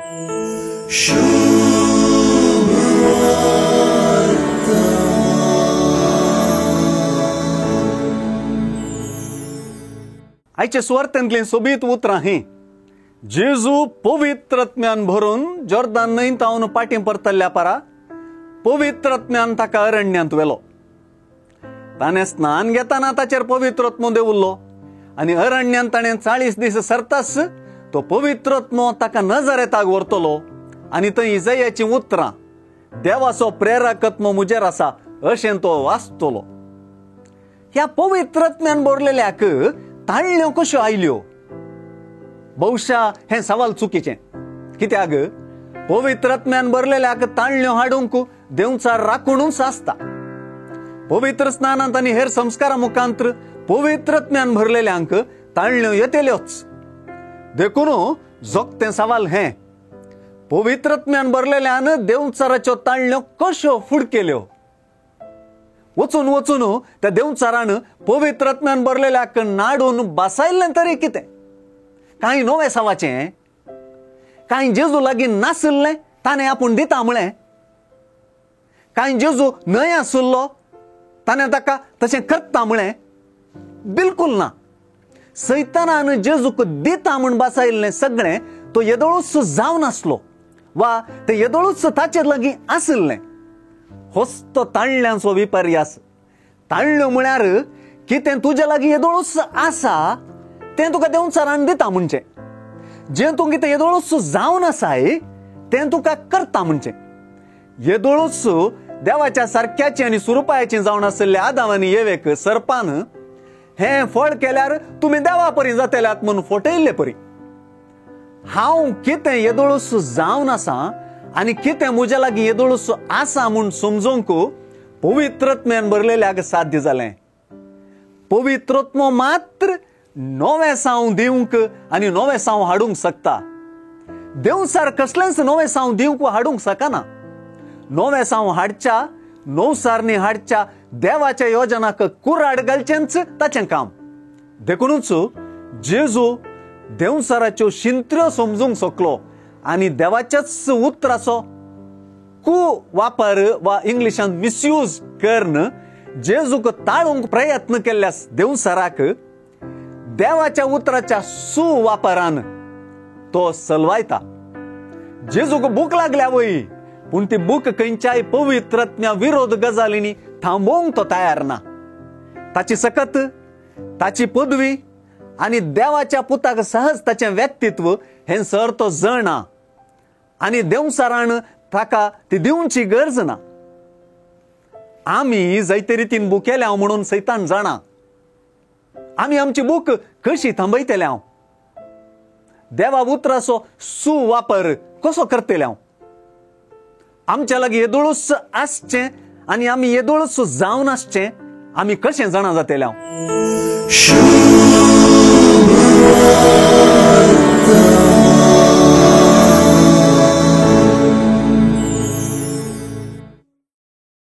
आयचे सुवार्थेंतलीं सोबीत उतरां हीं. जेजू पवित्रज्ञान भरून जोर्दान न्हंयत हांव पाटीं परतल्ल्या पारा पवित्रज्ञान ताका अरण्यांत व्हेलो. ताणें स्नान घेतना ताचेर पवित्रत्मो देवुल्लो आनी अरण्यांत ताणें 40 दीस सरताच तो पवित्रत्मो ताका नजरेताक व्हरतलो आनी थंय इजयाचीं उतरां देवाचो प्रेरकत्मो म्हजेर आसा अशें तो वाचतलो. ह्या पवित्रज्ञान भरलेल्याक ताळ्यो कश्यो आयल्यो? बहुशा हें सवाल चुकीचें. कित्याक पवित्रत्म्यान भरलेल्याक ताळ्यो हाडूंक देवचार राखुनूच आसता. पवित्र स्नानांत आनी हेर संस्कारा मुखांत पवित्रत्म्यान भरलेल्यांक ताळ्यो येतल्योच. देखून जोगतें सवाल हें, पवित्रत्म्यान भरलेल्यान देवचाराच्यो ताळ्यो कश्यो फुडकेल्यो? वचून वचून त्या देवचारान पवित्रत्म्यान भरलेल्याक नाडून बसायल्लें तरी कितें? कांय नवें सवाचें, कांय जेजू लागीं नाशिल्लें ताणें आपूण दिता म्हळें, कांय जेजू न्हय आशिल्लो ताणें ताका तशें करता म्हळें? बिलकूल ना. सैतानान जेजूक दिता म्हूण बसायल्लें सगळें तो येदोळूच जावन आसलो वा तें येदोळूच ताचे लागीं आशिल्लें. होच तो ताळ्यांचो विपर्यास. ताळ्यो म्हळ्यार कितें तुज्या लागीं येदोळूच आसा तें तुका देवचारान दिता म्हणचें, जें तूं कितें येदोळूच जावन आसाय तें तुका करता म्हणचें. येदोळूच देवाच्या सारक्याचें आनी सुरुपायाचें जावन आशिल्ल्या आदाव आनी येवेक सर्पान हें फळ केल्यार तुमी देवा परी जातल्यात म्हूण फटयल्ले परी. हांव कितें येदोळूच जावन आसा आनी कितें म्हज्या लागीं येदोळूच आसा म्हूण समजूंक पवित्रत्म्यान भरलेल्याक साध्य जालें. पवित्रत्मो मात्र नवें साव दिवंक आनी नवें साव हाडूंक शकता. देवसार कसलेंच नवें साव दिवंक हाडूंक शकना. नवें साव हाडच्या नवसारणी हाडच्या देवाच्या योजनाक कुराड घालचेंच ताचें काम. देखूनच जेजू देवसाराच्यो शिंत्र्यो समजूंक शकलो आनी देवाच्याच उतराचो कु वापर वा इंग्लिशान मिसयूज करून जेजूक ताळूंक प्रयत्न केल्ल्या देवसाराक देवाच्या उतराच्या सुवापरान तो सलवायता. जेजूक भूक लागल्या वय, पूण ती भूक खंयच्याय पवित्रज्ञा विरोध गजालींनी थांबोवंक तो तयार ना. ताची सकत, ताची पदवी आनी देवाच्या पुताक सहज ताचें व्यक्तित्व हें सर तो जाणा आनी देवसारान ताका ती दिवची गरज ना. आमी जायते रितीन भुकेल्या म्हणून सैतान जाणा. आमी आमची भूक कशी थांबयतले? हांव देवा उतराचो सुवापर कसो करतले? हांव आमच्या लागीं येदोळूच आसचें आनी आमी येदोळूच जावन आसचें आमी कशें जाणा जातले? हांव